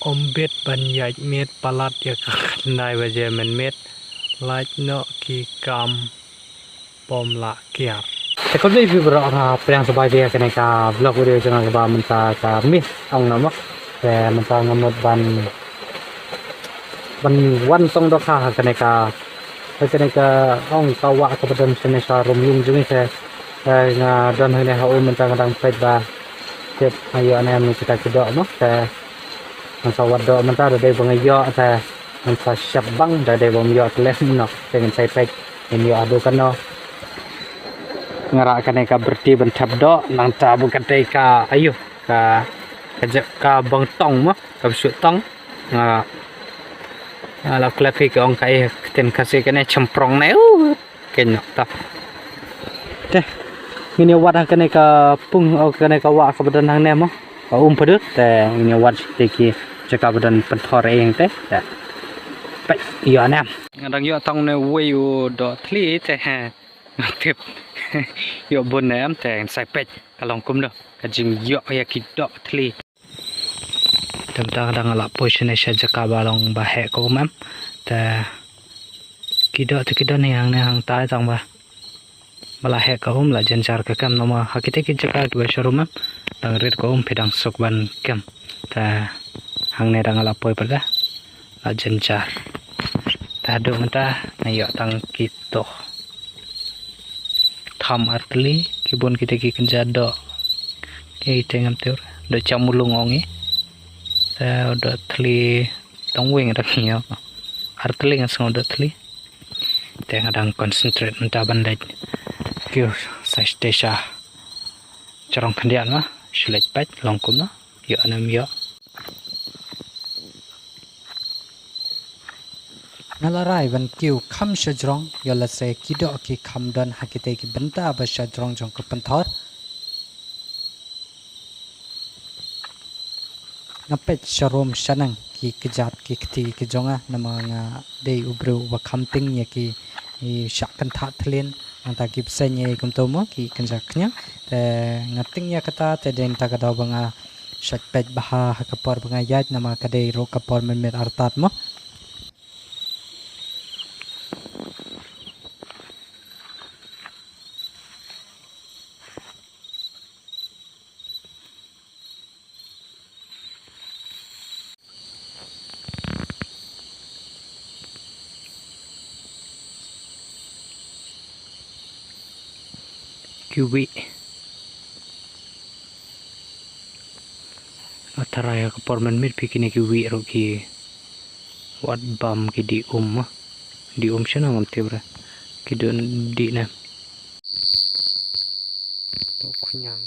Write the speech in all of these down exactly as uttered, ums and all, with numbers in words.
Ym bit ban ïaid miet palat ïa ka khyndai baje mynmiet, lait noh ki kam pom la kiar. Te khublei phi baroh ha pdiang sngewbha ïa kane ka vlog video jong nga kaba mynta ka miss ong na mo. Te mynta nga mut ban ban wan song dohkha ha kane ka, ha kane ka ong ka wah kaba don shane sha rum ïing jong ngi te, te nga don hangne ha u mynta nga dang peit ba tip ha ïoh ne em kita ki doh mo. Te ngan sa wad doh mynta da dei ba nga ïoh te ngan sa shep bang da dei ba nga ïoh te leh no te ngan sa peit ngan ïoh haduh kano. Nga rah kane ka byrti ban thep doh nangta ba ka dei ka ayu ka ka ja- ka bang tong mo ka bsut tong. Nga nga la klet phi ka ong ka eh ktien Khasi kane chemprong ne u. Kynnoh ta. Te ngin ïa wad ha kane ka pung, oh, kane ka wah kaba don hangne mo. Ka um pdut te ngin ïa wad te ki jaka ba don pynthor ïing te. Te peit ïoh ne em. Nga dang ïoh tang ne wei u doh thli te, he. Nga tip ïoh bun ne em te ngan sa peit ka long kumno ka jingïoh ïa ki doh thli. Te mynta ka dang la poi shane sha jaka ba long ba heh ka um em. Te ki doh te ki don hi hangne hangtai tang ba ba la heh ka um la jynjar ka kem namar ha kita ki jaka kiba sha rum em dang rit ka um phi dang suk ban kem. Te hangne dang la poi pat ka la jynjar. Te haduh mynta nga ïoh tang kito. Tham artylli ki bun kita ki kynja doh. Ki te ngam tip doh cham mulung ong i. Te doh thli tang wing rak ngi ïoh. Artylli nga sngew doh thli. Te nga dang concentrate mynta ban leit kiew sa sha jrong khyndiat ma shu leit peit long kumno ïoh ne em ïoh. Nga la rai ban kiew kham sha jrong ïoh lehse ki doh ki kham don ha kita ki bynta ba sha jrong jong ka pynthor. Nga peit sharum shaneng ki kjat ki kti ki jong nga namar nga dei u briew uba kham tieng ïa ki, i shah kynthah thlien nangta ki bseiñ ïa kumto mo ki kynja khñiang. Te nga tieng ïa kata te dei nangta ka daw ba nga shait peit bha ha ka por ba nga ïaid namar ka dei ruh ka por mynmiet artat mo. Kiwi. Nga tharai ha ka por mynmiet phi kine kiwi ruh ki wad bam ki dih um ma. Dih um shano ngam tip re. Ki don dih ne. To khñiang.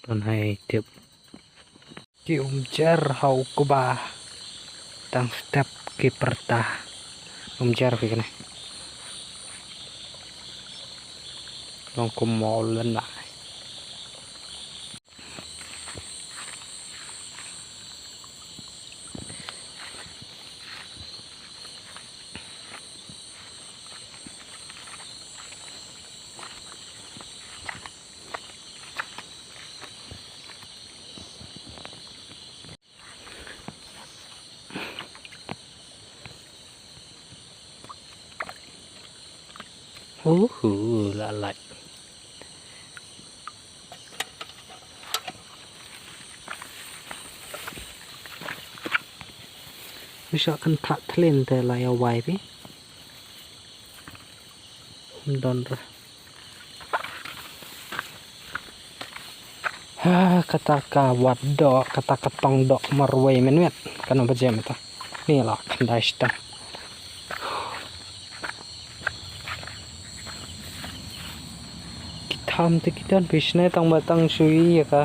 Don hai tip. Ki um jer ha u kba. Tang step ki pyrta. Um jer phi kane. Long kum mo len la. Uhu, la lait. Phi shah kynthah thlien te la ïa wai phi. Don re. Ha, kata ka wad doh, kata ka tong doh marwei mynmiet. Kano ba jem ta. Ni la khyndai shiteng. Ki tham te ki don phi shane tang ba tang shu ïa ka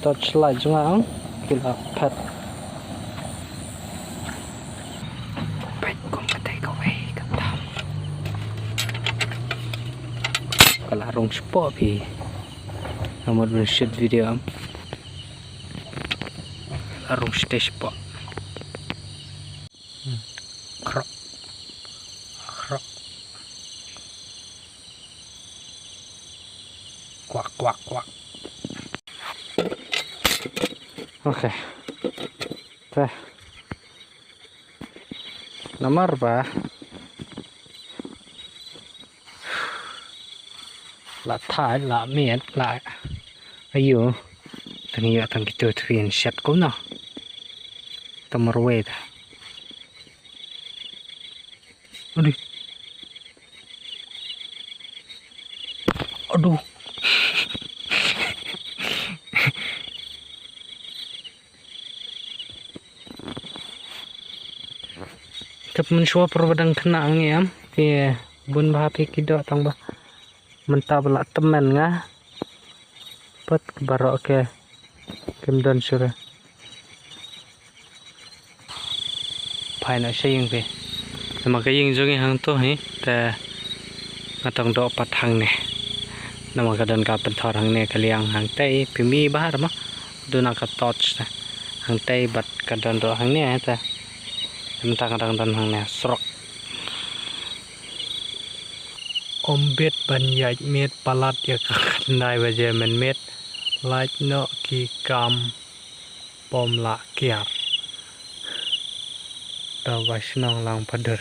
torchlight jong nga ang ki la phet. Peit kum ka dei kawei ka tham. Ka la rung shapoh phi. Nga mut ban shoot video am. La rung shatei shapoh. Krok. Krok. Kwak, kwak, kwak. Okay. Te. Namar ba la thait, la miet, la ayu. Tang ïa tang kito trin shat kumno. Tang marwei ta. Aduh. Aduh. Tep mynshuwa por ba dang khynnah ngi em. Phi bun bha phi ki doh tang ba mynta ba la tymmen nga. Pat baroh ke kim don shuh re. Phai noh sha ïing phi. Namar ka ïing jong ngi hangto hi te nga tang doh pat hangne. Namar ka don ka pynthor hangne ka liang hangtei phi mih bha ma. Duna ka torch te. Hangtei bad ka don doh hangne te. Mynta ka dang don hangne surok. Ym bit ban ïaid miet palat ïa ka khyndai baje mynmiet. Lait noh ki kam pom lah kiar. Tau ba shnong lang padur.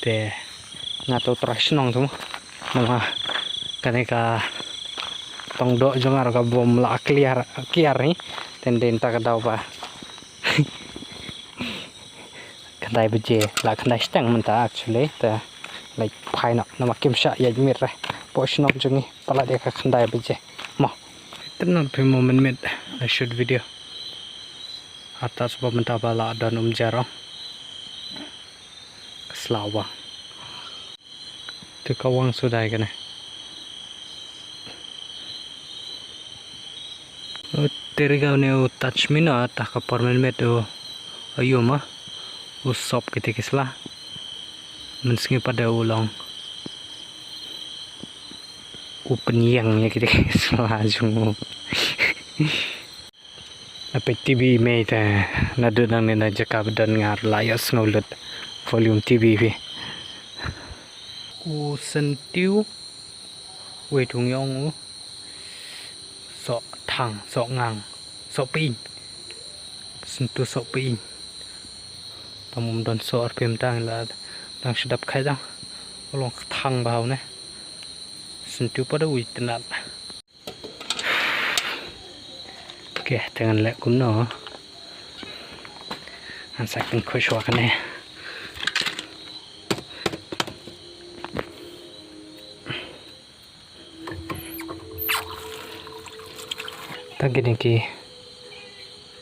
Te nga tu trai shnong tu mo. Namar kane ka tong doh jong nga ruh ka bom lah kiar, kiar ni. Ten den ta ka dau ba. Khyndai baje, lah khyndai shiteng mynta actually, te leit phai noh, namar kim shah ïaid miet re. Pok shnong jong ngi, palat ïa ka khyndai baje. Mo. Te noh phi mo mynmiet, la shoot video. Hatta sbab mynta ba la don um jarong. Ka sla wang. Te ka wang sudai kane. U Teriga une u touch me noh, ta ka por mynmiet u ayu ma. U sop kiti ki sla. Mynsngi pat de u long u pynïeng ïa kiti ki sla jong u. Nga peit T V mei te naduh nangne na jaka ba don nga la ïohsngew lut volume T V phi. U syntiew wei tu ngi ong u soh thang, soh ngang, soh pynïeng. Syntiew soh pynïeng. Tang mum don soh arpim tang la dang shadap khai dang. U long thang bha une. Syntiew pat u itynnat. Okay, te ngan leh kumno. Ngan sa pynkhuid shuwa kane. Ta kine ki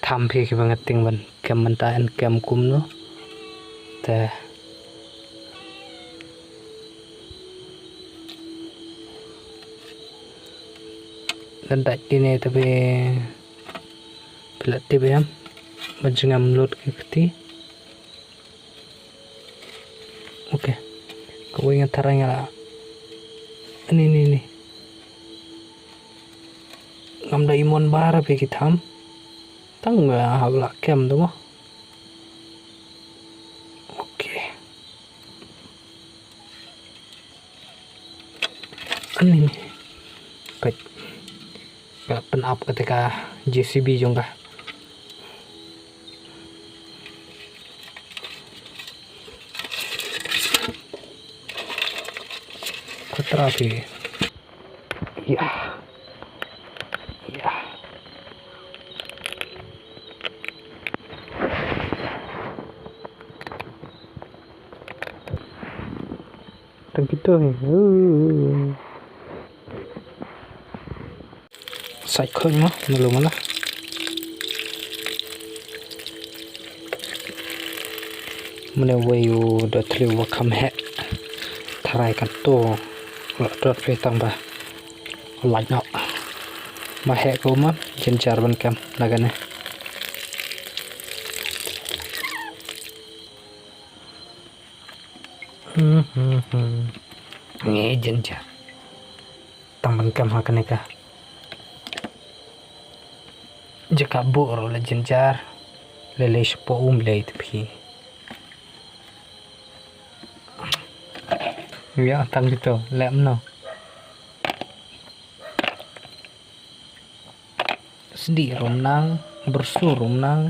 tham phi kiba nga tieng ban kem mynta yn kem kumno. Te lada kine te phi phi la tip em ba jingem lut ki kti. Okay. Kawei nga tharai nga la. Ani ni ni. Ngam da imon ba ra phi ki tham. Tang ba hap la kem tu mo. Okay. Ani ni. Peit. Ka pynap kata ka J C B jong ka. Khatra phi. Ya. Ya. Tang kito hi. Sait khoi mo, malu mala. Mane wei u da thliu wa kham heh. Tharai kan to. Wa dot fe tang ba. Lait no. Ma heh ko ma, jynjar ban kem na kane. Hmm, hmm, hmm. Ngi jynjar. Tang ban kem ha kane ka jaka buh ruh la jynjar. Lei lei shapoh um lei te phi. Ya, tang kito, lem no. Sdi rumnang, bersu rumnang.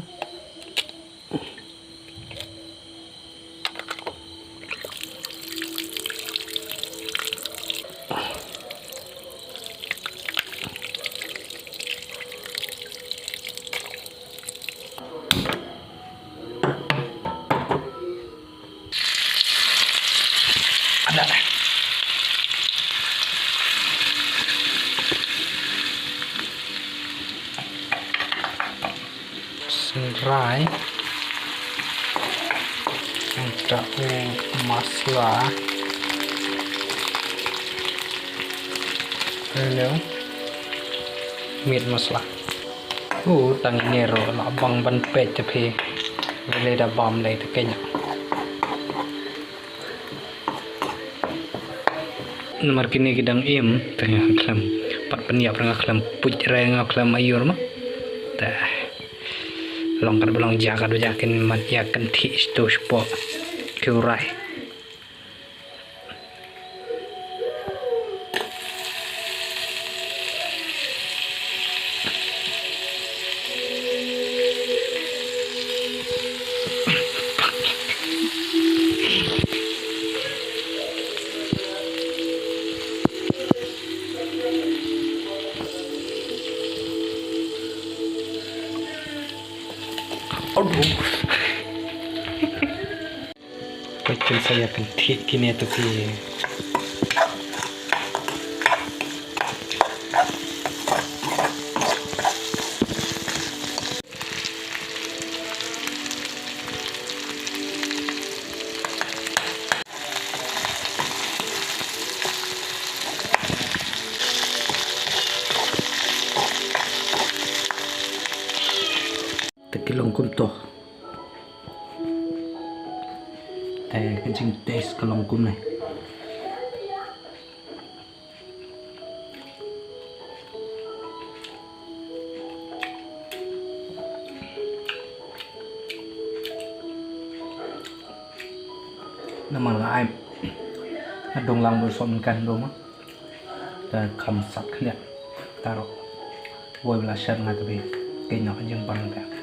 Sngewrai. Ynda u masala. Hello. Meat masala. U tang ine ruh la bang ban peit te phi. Lei da bam lei te kenya. Namar kine ki dang im te nga khlem pat pynïap, nga khlem puj re, nga khlem aiur ma. Te long kat ba long, ja kat ba ja, kin mat ïa kynthih sto spot ki urai. Aduh. Peit, kin sa ïa kynthih kine to ki. Te ki long kumto. Te ka jingtaste ka long kumne. Namar nga ai, nga dang lang bun sop mynkan dang ma. Te kham sat khyndiat. Taro. Woi bla shat nga te bi. Kynnoh jingpang te.